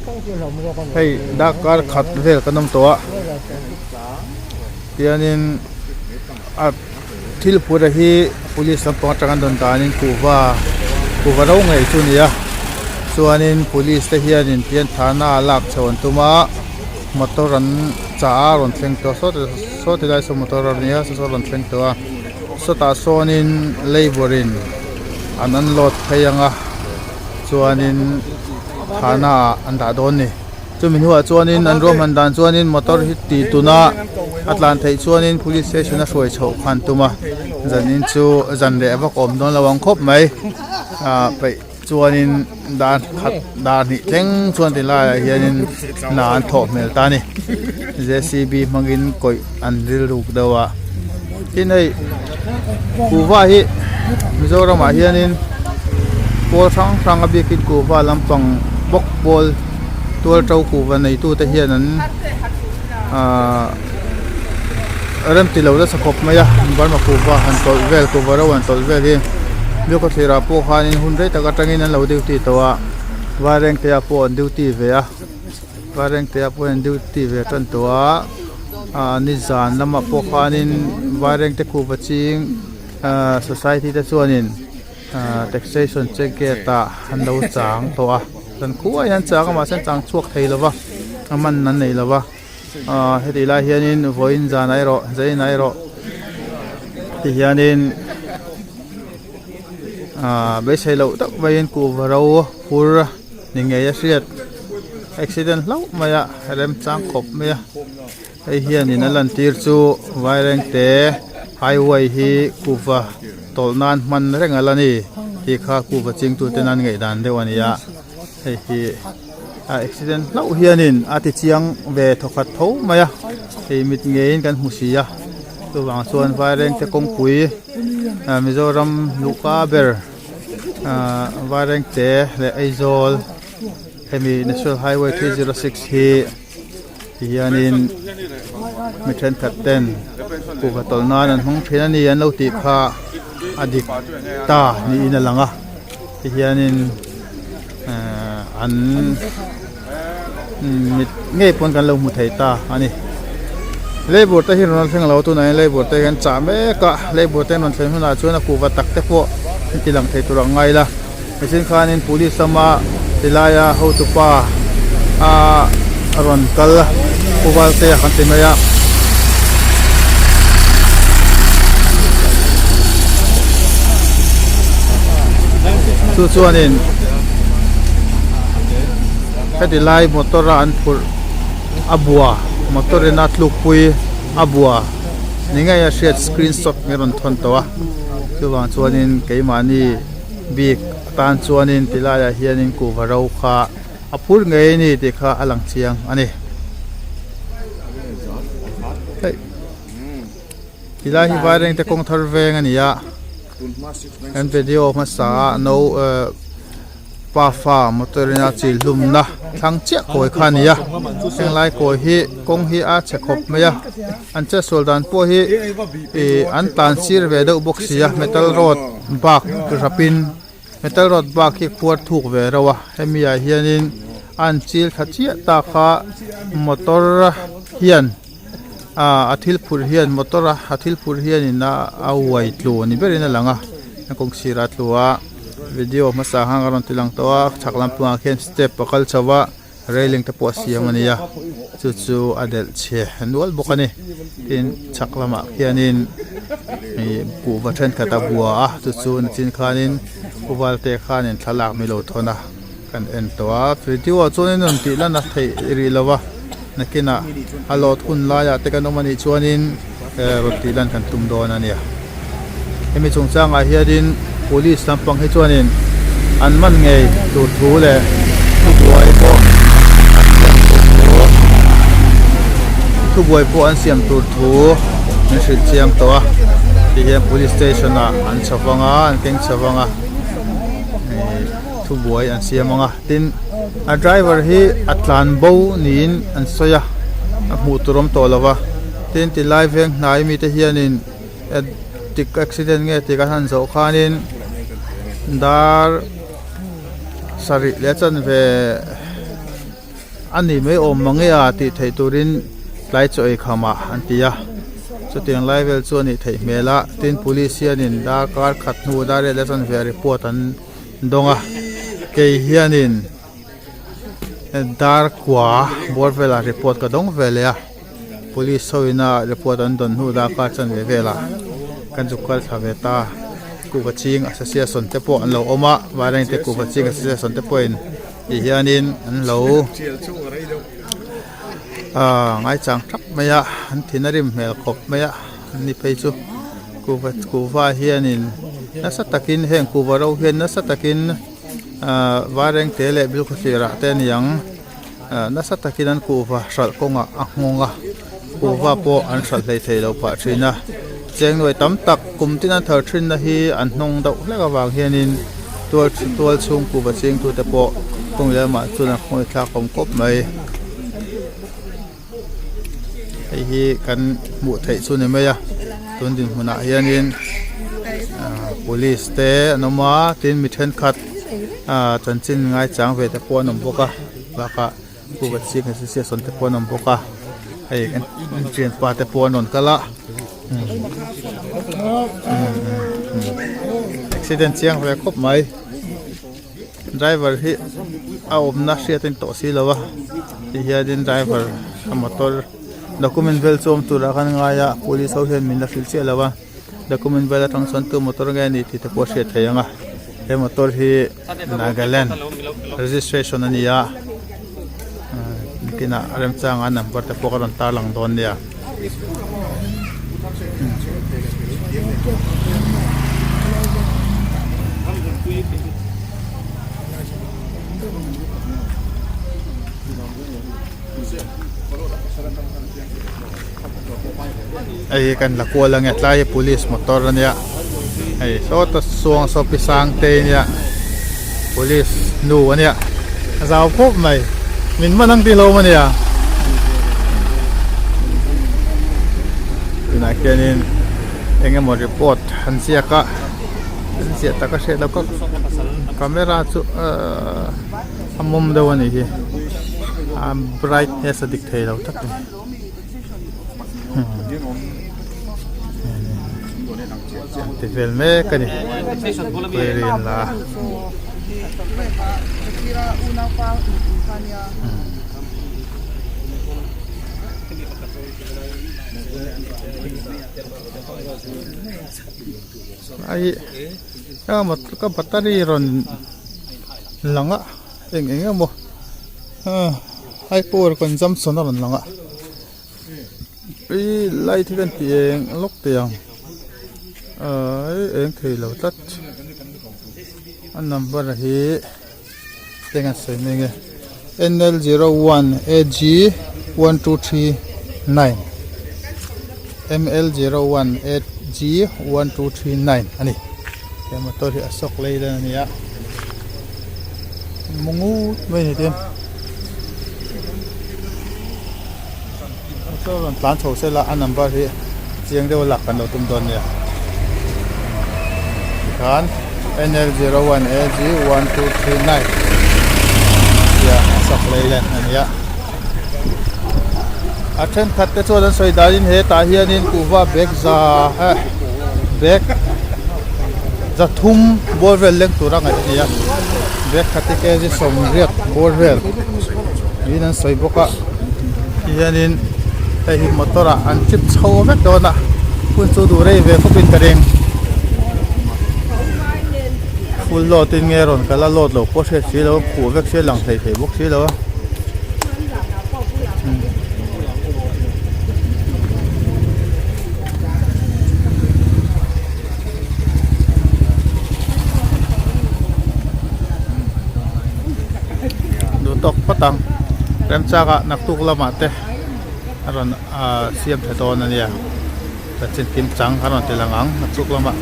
Hei darkar khat vel kan awm tawh a tianin a thil phur a hi police lampang atang an rawn danin kuhva kuhva ro ngei chu a ni a chuanin police te hianin tian thana a lak chho an tum a motor an chah a rawn thleng tawh sawt saw ti lai saw motor a nia saw saw a rawn thleng tawh a sawtah sawnin labour in an unload phei ang a chuanin thana ah an dah dawn a ni chumi hnuah chuanin an ruahman dan chuanin motor hi tih tuna a tlan theih chuanin police station a hruai chhoh khan tum a zanin chu zan reh vak awm dawn lo ang khawp mai ah peih chuanin dar khat dar hnih thleng chuan ti laiah hianin hna an thawh hmel ta a ni J C B hmangin kawih an rilruk deuh a tin hei kuhva hi Mizoram ah hianin pawl hrang hrang a bikin kuhva lampang bawk pawl tual to kuhva neitu te hian an ahh rem ti lo nasa khawp mai a Burma kuhva han tawlh vel kuhva ro han tawlh vel hi Biakawthlirah ah pawh khanin hun rei tak atangin an lo duty tawh a Vairengte ah pawh an duty ve a Vairengte ah pawh an duty ve tan tawh a ah nizan lamah pawh khanin Vairengte kuhva ching ah society te chuanin ah taxation check gate ah an lo chang tawh a zan khuai an chang a mahse an chang chhuak thei lo va a man an nei lo va. Aaa hetih lai hianin vawiin zan ah erawh zain ah erawh ti hianin aaa beisei loh tak maiin kuhva ro phur ni ngei a hriat accident hlauh mai a remchang khawp mai a hei hianin a lantir chu vairengte highway hi kuhva tawlh nan hman reng a la ni tih kha kuhva chingtute an ngaihdan deuh a ni a hei hi. A accident hlauh hianin a ti chiang ve thawkhat tho mai a hei mit ngeiin kan hmu si a chuvang chuan vairengte kawngpui ah Mizoram luhka ber ah vairengte leh Aizawl hemi national highway 306 hi tihianin mi thenkhat ten kuhva tawlh nan an hmang thin a ni an lo tih kha a dik ta niin a lang a tihianin ehh an mit ngei pawn kan lo hmu thei ta a ni labour te hi rawn thleng lo tunah hian labour te hi an chah mek a labour te an rawn thlen hunah chuan a kuhva tak te pawh an ti lang thei tur ang ngai la mihring khanin police lama tilaia hotupa a rawn kal pu Valtea kan ti mai a. Chu chuanin heti lai motor a an phurh a bua motor in a tlukpui a bua ni ngei a hriat screenshot min rawn thawn tawh a chuvang chuanin keimahni bik atan chuanin ti laiah hianin kuhva ro kha a phur ngei a ni tih kha a lang chiang a ni hei ti lai hi vairengte kawng thar veng a ni a kan video hmasa ah no eh pafa motor in a chil hlum na thlang chiah kawi kha a ni a henglai kawi hi kawng hi a chhe khawp mai a an chetsual dan pawh hi ih an tlan sir ve deuh bawk si a metal rod bak rapin metal rod bak hi khuar thuk ve reuh a hemi ah hianin a an chil thla chiah tak kha motor hian ah a thil phurh hian motor a a thil phurh hianin a a uai tlu ni berin a lang a a kawng sirah a tlu a video hmasa khan ka rawn ti lang tawh a chhak lampangah khian step a kal chho a. Railing te pawh a siam a ni a chu chu a delh chhe nual bawk a ni tin chhak lamah khianin ih kuhva thenkhat a bua a chu chu nichin khanin pu Valte khanin thlalak mi lo thawn a kan en tawh a video ah chuanin rawn tih lan a theih rih lo va nakinah a lawt hun laiah te kan awm a nih chuanin rawn tih lan kan tum dawn a nia hemi chungchangah hianin police lampang hi chuanin an man ngei tur thu leh thubuai pawh an siam tur thu thubuai pawh an siam tur thu min hrilh chiang tawh a tihian police station ah an chho vang a an keng chho vang a ihh thubuai an siam ang a tin a driver hi a tlan bo niin an sawi a a hmuh tur awm tawh lo va tin tilai veng hnai mite hianin tik accident nge tih kan han zawh khanin dar sarih leh a chanve. a ni mai awm mange a tih theih turin tlai chaw ei kham ah an ti a chutiang lai vel chu a nih theih hmel a tin police hianin darkar khat hnu dar riat leh chanve report an dawng a kei hianin dar kua bawr velah report ka dawng ve leh a police ho ina report an dawn hnu darkar chanve velah kan zuk kal thla ve ta kuhva ching association te pawh an lo awm a vairengte kuhva ching association te pawhin ti hianin an lo ahh ngaichang thap mai a an thin a rim hmel khawp mai a an ni phei chu kuhva kuhva hianin nasa takin heng kuhva ro hian nasa takin ahh vairengte leh bilkhawthlir ah te a ni ang ahh nasa takin an kuhva hralh kawngah a nghawng a kuhva pawh an hralh hlei thei lo phah thin a chengnuai tam tak kum tin an thar thin na hi an hnawng deuh hlek avang hianin tual tual chhung kuhva ching tute pawh kawng lehlamah chuan an khawngaih thlak awm khawp mai hei hi kan hmuh theih chu ni mai a tun dinhmunah hianin ahh police te an awm a tin mi thenkhat ahh chanchin ngaichang ve te pawh an awm bawk a bakah kuhva ching association te pawh an awm bawk a hei kan thianpa te pawh an rawn kal a accident chiang ve khawp mai. Driver hi a awmna hriat a ni tawh si lo a ti hianin driver a motor document vel chu awm turah khan ngai a police ho hian min la hrilh chiah lo a document vel atang chuan tu motor nge a ni tih te pawh a hriat theih ang a he motor hi Nagaland registration a ni a kinah remchanga number te pawh ka rawn tarlang dawn nia. Hei hi kan la kual ange tlai hi police motor ania hei sawta chuang saw pi sangtei ania police nu ania a zau khawp mai min man ang tih hlawm ania tunah khianin eng emaw report an ziak a an ziah tak a hriat loh ka camera chu ahh a mawm deuh a nih hi a brightness a dik thei lo tak a ni. Ti vel mek a ni query an la a. Ai ka battery rawn lang a eng eng emaw high power consumption a rawn lang a. Ih light hi kan tih eng lawk teh ang ahh eng thei lo tlat a number hi eng an sawi mai nge N L 01 A G 1239 M L 01 A G 1239 a ni he motor hi Ashok Leyland a ni a mu ngut mai a ni tin. Motor rawn tlan chho sela a number hi chiang deuh a lak kan lo tum dawn nia tikhan N L 01 A G 1239 tia a sak Leyland a nia a thenkhat te chuan an sawi danin hetah hianin kuhva bag za eh bag za thum bawr vel leng tura ngaih a ni a bag khat hi kg sawmriat bawr vel niin an sawi bawk a tihianin hei hi motor ah an trip chho vek dawn a hun chu duh rei ve khawp in ka ring full load in nge rawn kal a load lo pawh hriat si lo a khuh vek si a lang hlei thei bawk si lo a. Duh tawk phawt ang remchang ah naktuk lamah te a rawn ahh siam tha dawn a nia chanchin kim chang a rawn ti lang ang naktuk lamah.